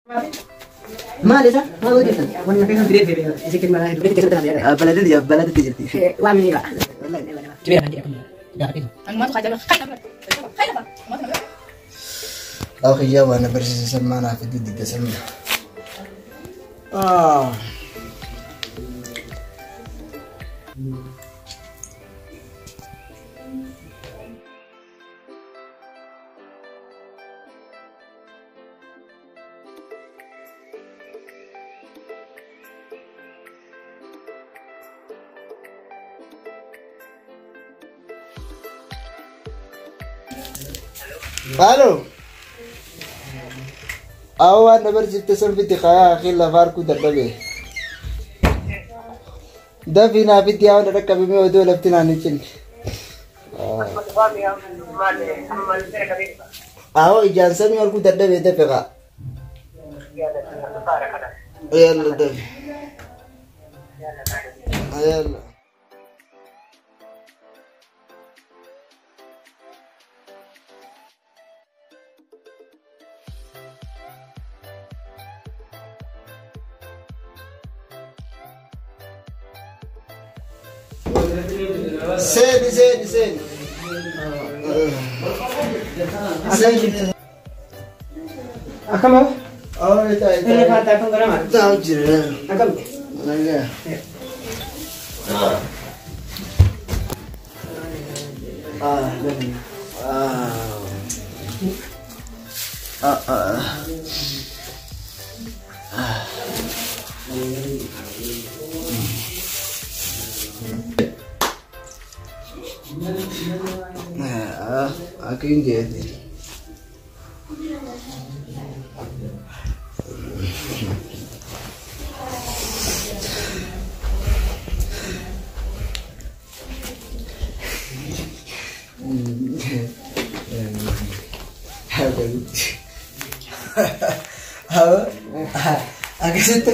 Maal isa? Maal hojjetan? Wanna keessa fidee fidee isin kenna hedduu keessa fidee. Baladin yaa baladatti jirti. Waan ni qaba. Jibee kan jedhamu. Akhi yaa waan barsiisa sammaa naaf itti didda sammaa. Alo. Awa na barsiifte san fiti kaa akhi lafa harkuu dadhabe. Dafii naa fiti yaa na dhaqqabime odoo lafti naan hin cinne. Awo ijaan samii harkuu dadhabe dafe kaa. Yalla dafe. Yalla. Seeni seeni seeni. Seeni. Akkam Awo taa'e Inni taa'e. faataa akkam garama? Taa'u jira. Akkam? Nagaa. Ah, ah. Ah, ah. Ah, akka hin jeetti. Akkasitti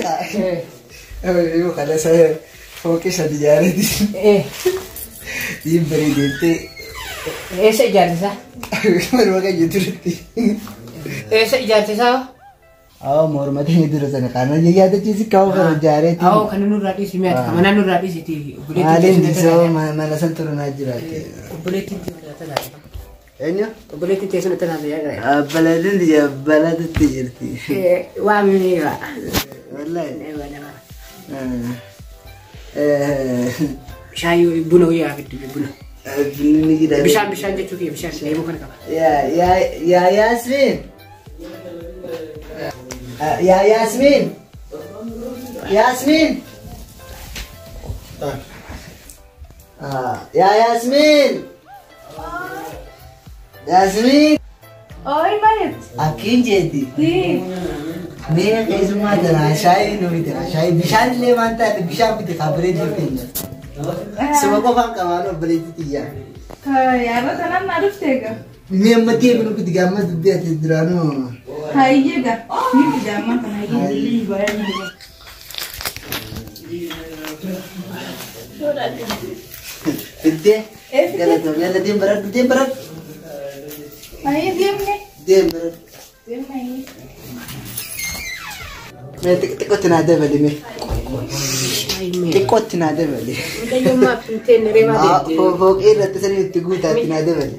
kana fooqii sadi ijaareeti. Dhiin bareedeettee Eessa ijaarsisaa? Morma kan jirutti. Eessa ijaarsisaa? Awwa morma teenya dura sana kana yaadachiisi kaa'u kana ijaareeti. Awwa kan nurraa dhiisi mi'aati. Kan manaa nurraa dhiisiti. Maaliin isoo mana san turu naa jiraate. Obboleettiin teessuma taate. Eenyu? Obboleettiin teessuma taate yaadha. Baladin baladatti jirti. Waan ni qaba. Wallaahi. Shaayii buna wayyaa fiddu buna. Bunni ni jira. Bishaan bishaan jechuu kiyya bishaan deemuu kana qaba. Yaa yaa yaa Yaasmin. Yaa Yaasmin. Yaasmin. Yaa Yaasmin. Yaasmin. Oi, Marit. Akkin jeeti. Mee keessumaa tana shaayii nu fite shaayii bishaan illee waan taate bishaan fite kaabiree jirti. Suma qofaan qabaan obboleetti xiyyaa. Yaada sanaan naa dhufte egaa. Mee amma deebinu fiti gaamma dubbii ati duraanuu. Hayyee gaa. Ni fida amma kana hayyee. Fiddee galatoom yalla deem baradhu deem baradhu. Hayyee deemne. Deem baradhu. Deemne hayyee. Mee xiqqootti naa dabali mee. Xiqqootti naa dabali. Mucayyummaa finteen reemaa deemte. Fooqii irratti sanii itti guutaatti naa dabali.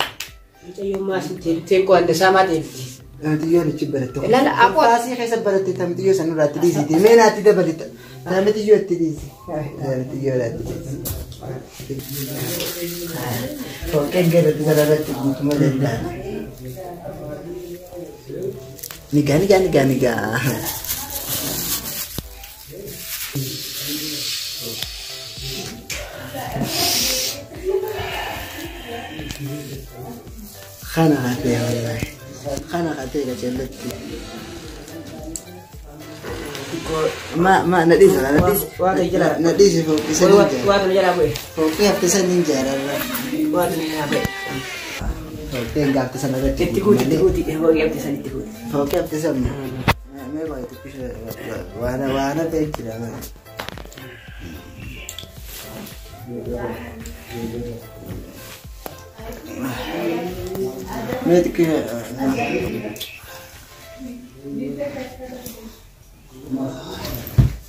Mucayyummaa finteen qo'anne saamaa deemte. Tamtiyyoon achi baratte. Ilaala aqua. Kaasii keessa baratte tamtiyyoo san irraa itti dhiisiti. Mee naatti dabali. Tamtiyyoo itti dhiisi. Tamtiyyoo irraa itti dhiisi. Fooqeen gara irratti guutuma danda'a. Nigaa nigaa nigaa nigaa. خنقت يا والله خنقت يا جلتي ما نديس نديس نديس فوق سنين فوق سنين جارة فوق قاعد سنة تقول فوق سنة ما يبغى تكش وانا بيت كده ما تك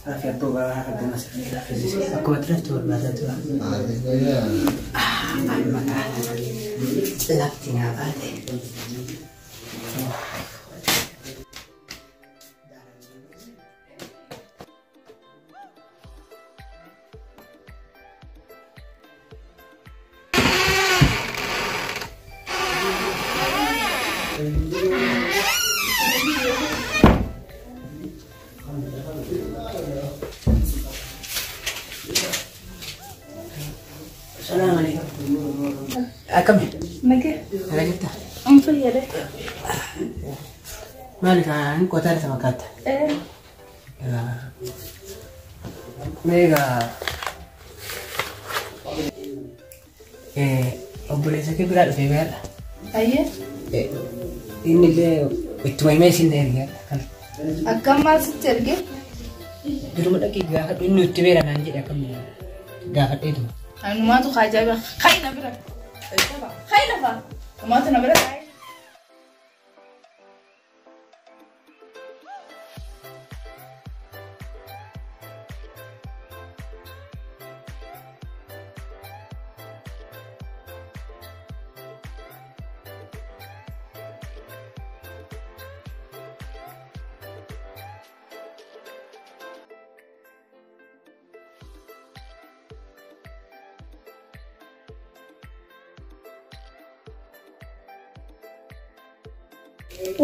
Rafi abboo baraa rabbi masirra raffisise. Akkuma tureftu barbaadaa tura. Lafti naa baate. Salaam alaikum. Akkami? Nagee. Nagaa jirta? An fayyade. Maali kan qotaa irra fakkaata? Meegaa obboleessa kee biraa dhufee gaadha. Ayyee. Inni illee ittuma himee isin ergaa kan. Akkam maal sitti ergee? Duruma dhaqii gaafadhu inni itti beera naan jedhe akkam gaafadheetuma. Anumaatu ajaa'iba. Kayi na bira. Kayi lafa. Anumaatu na bira taa'e.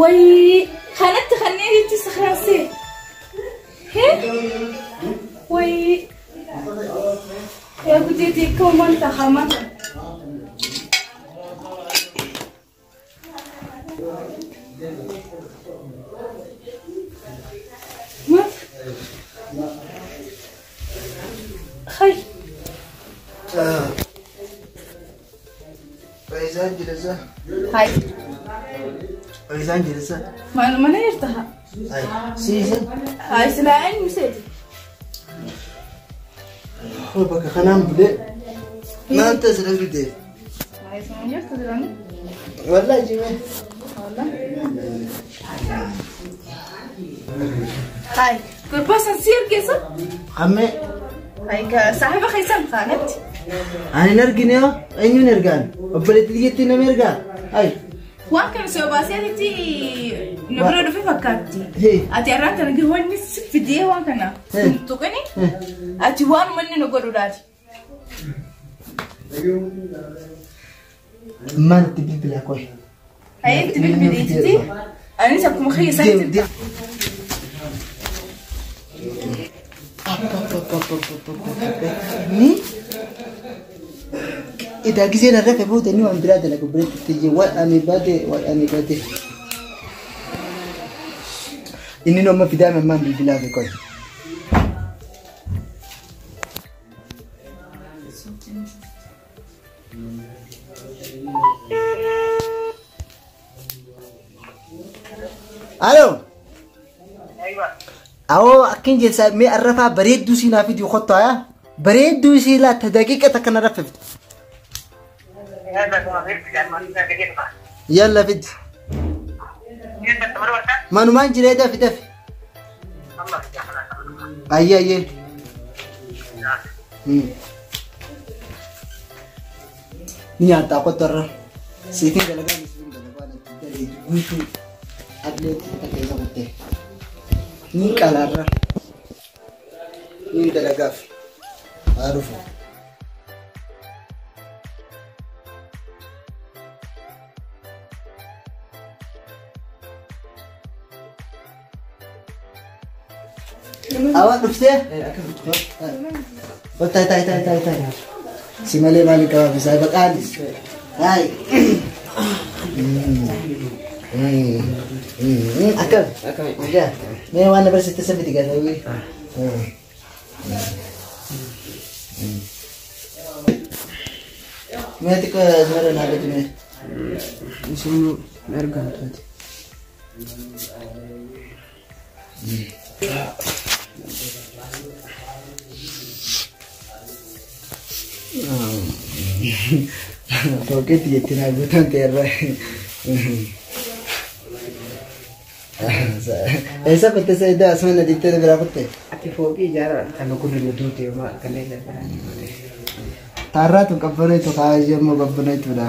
Way kanatti kanneen itti sakhraasee. Hee? Way yaa gudeetii akka uumaan tahaman. Maal? Hay. Faayisaan jirasa. Hay. Faayisaan jirasa. Mana mana jirta? Ay, siisan. Hay silaa eenyu seeti? Hoo bakka kanaan bulee. Maal ta'e fide? Hay sama jirta jirani? Wallahi jimee. Wallah. Hay. Gurbaa san si ergeessa? Hammee. Hay ka saahiba keessan kaanatti. Ani hin argine hoo eenyuun ergaan? Obboleettii biyyattii nama ergaa? Ay. Waan kana soo baasee ati na bira dhufe fakkaatti. Ati har'aan kana gahuu inni si fidee waan kana tuqini ati waan manni nu godhuudhaati. Maal itti bilbilaa qoy? Hayee itti bilbileetiti. Anis akkuma kiyya isaatti. Ni idaa giseen irra booda inni waan biraa dalagu biratti itti waan ani baate waan ani baate. Inni nama fidaa mammaan bilbilaa fi qoy. Alo. Awoo akkin jecha mee arrafaa bareedduu sii naa fidii kottu haa bareedduu isii laatta daqiiqa takka na raffifte. Yalla fidi. Manumaan jiree dafi dafi. Ayyee ayyee. Ni nyaata kottu irra. Siitiin dalagaa misiin dalagaa natti bareedu guutuu atleetii takka isa kuttee. Ni qalaarra. Ni dalagaaf. Haa dhufu. Awa dhuftee? Taa'e taa'e taa'e taa'e taa'e. Si malee maaliin qabaa bisaa baqaanis. Taa'e. Akkam? Nagaa. Mee waan na barsiiste san fidi gaazexaa. Mee xiqqoo asmara naa gadi mee. Isin argamtuuti. Fooqeetti jettee naa guutan ta'erra. Eessa kutte Sa'idaa asuma na dhiittee biraa kutte? Ati fooqii ijaaraa kan gurri nu duute yoo kanneen Taarraa tun qabbaneetu kaayee immoo qabbaneetudha.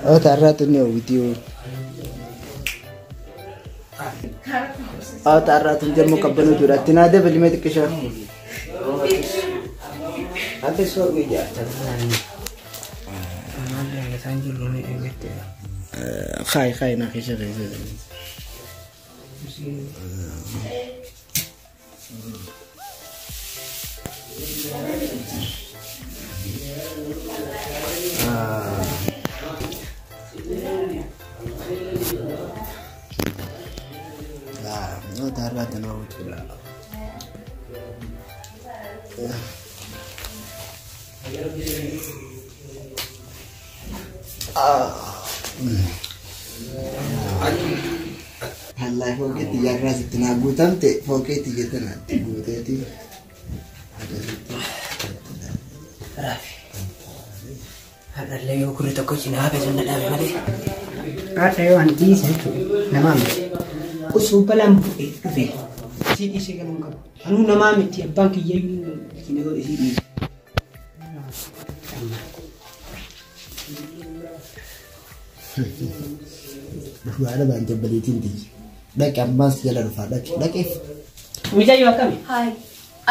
Oo taarraa tun ni hawwiti yoo. Oo taarraa tun jemmoo qabbaneetudha. Itti naa dabalimee xiqqishaa. Ati soogii ijaarta. Maal isaan jiru ni eegatte. Kaayi kaayi naa keessa keessa. Oo taarraa tun hawwitudha. Wallahi fooqeetti ijaarraa sitti naa guutamte fooqeetti jette naatti guuteeti. Raafi. Har'allee yoo gurri tokko cinaa hafe sun dhadhaame malee. Har'a yoo an dhiise jechuudha namaa miti. Osoo balaan bu'ee dhufe isii dhiisee galuu hin qabu. Anuu namaa miti abbaan kiyyayyuu na godhe isii dhiise. Dhugaadha baan jabbaleetiin tiyyi. Dhaqi ammaas jala dhufaa dhaqi dhaqeef. Mucayyoo akkami? Hayi.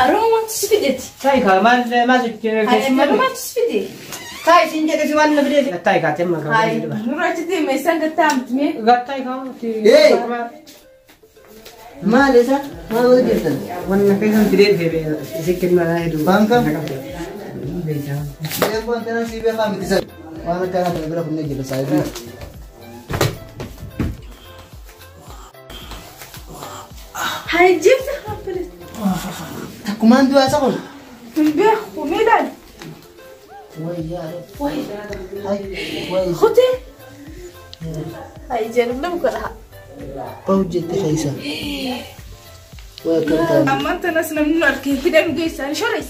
Aroma wanti si fideeti. Taayi kaa maal maal Hayi aroma wanti si fide. Taayi siin jedhe si waan na fidee. Taayi kaa temma kaa. Hayi nurra achi deema isaan gattaa miti mee. Gattaayi kaa. Hey! Maal isa? Maal godhu jirtan? Wanna keessan fidee dhufe isin kennaa hedduu. Waan kam? Deemuu antana sii beekaa miti isa. Waan akkanaa kana bira kunneen jira saayibii. Hayi jibta happilis. Takkumaan du'aa isa kun. Hin beeku mee ilaali. Wayyaa. Wayi. Hay. Wayi. Kutee. Hayi jedhu nama godha. Bahu jette keessa. Wayi akkam taate. Ammaan tanas namni nu argee fidan geessaan shorees.